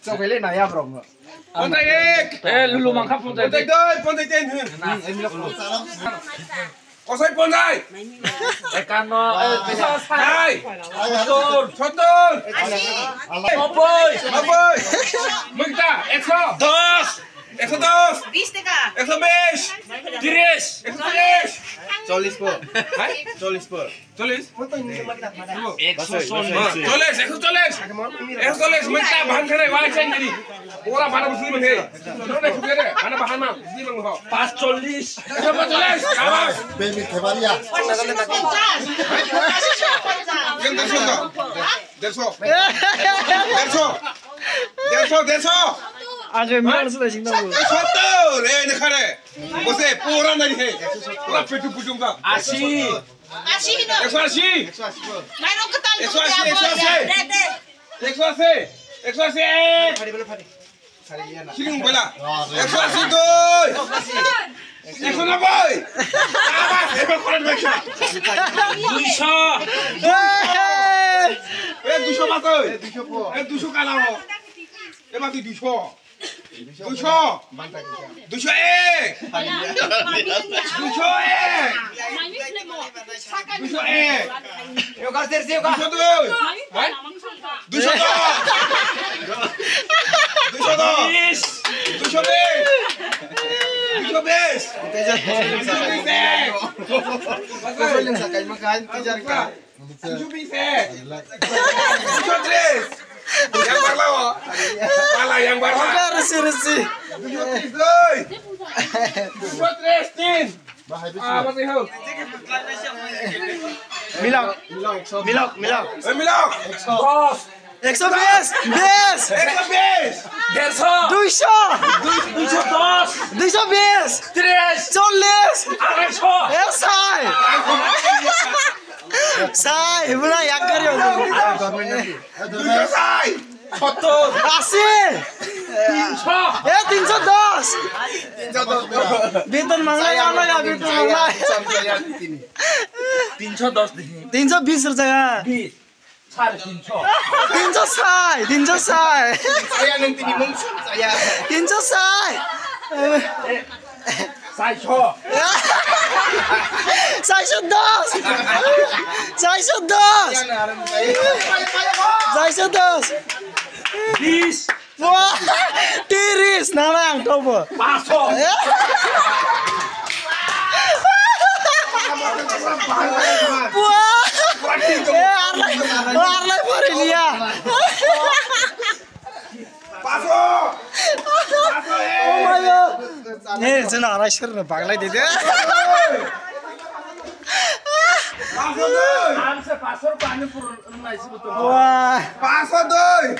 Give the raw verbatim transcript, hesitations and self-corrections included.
Chok hele na ya bro. Ponjai ek. Eh, lulu mangkha ponjai. Ponjai doi, ponjai tin. Kosai ponjai. Ekanno, eh, hai. Sottor. Sottor. Nobboi. Nobboi. Mukta, ekso. Dos. Ekso dos. Bis taka. Ekso bis. Tiris. Ekso tiris. Chollis po. Hai? Chollis po. Chollis? Ekso chollis. Chollis, ekso chollis. Ekso chollis, mui ta bahan khanai, wai chai nini. Ora bana busui manghe. Nona khukere, bana bahan ma, busui mangho. Pas chollis. Ekso pas chollis. Awas. Baby, khebaria. Yang derso ka? Derso. Derso. Derso, derso. Ajo milan sudah sing tahu. Sottor, eh, ini kare. Bose, pura nari he. Pura petu pujung ka. Asi. Asi hino. Ekso asi. Mairung ketal. Ekso asi, ekso asi. Deh, deh. Ekso asi. Ekso asi. Siling bela. Ekso asi doi. Ekso nobboi. Abas, ebar koran beksa. Duiso. Eh, duiso batoi. Eh, duiso kalamo. Ebar duiso. Duiso. Duiso ek. Duiso ek. Duiso ek. Duiso dui. Duiso dos. Duiso dos. Duiso bis. Duiso bis. Duiso bis ek. Duiso bis ek. Duiso tres. Yang barla o. Pala yang barla. Oke, resi, resi. Duiso tres doi. Duiso tres tin. Ah, masih ho. Milok. Milok, milok. Eh, milok. Dos. Ekso bis, bis. Ekso bis. Derso. Duiso. Dui-, duiso dos. Duiso bis. Tres. Chollis. Arai so. Esai. Sai, bula yak kari. Duiso sai. Sottor. Asi. Tinso. Eh, tinso dos. Beton manglai, manglai, beton manglai. Tinso dos dihi. Tinso bis rwjak. Bis. Sare tinso. Tinso sai, tinso sai. Saya nang tini mung sum saya. Tinso sai. Saiso. Saiso dos. Saiso dos. Saiso dos. Bis. Wah, tiris, nana ang tobo. Paso. Wah. Eh, arlai, arlai pori liya. Paso. Oh my God. Ne, jena arai sir na baglai dede. Paso doi. Wah. Paso doi.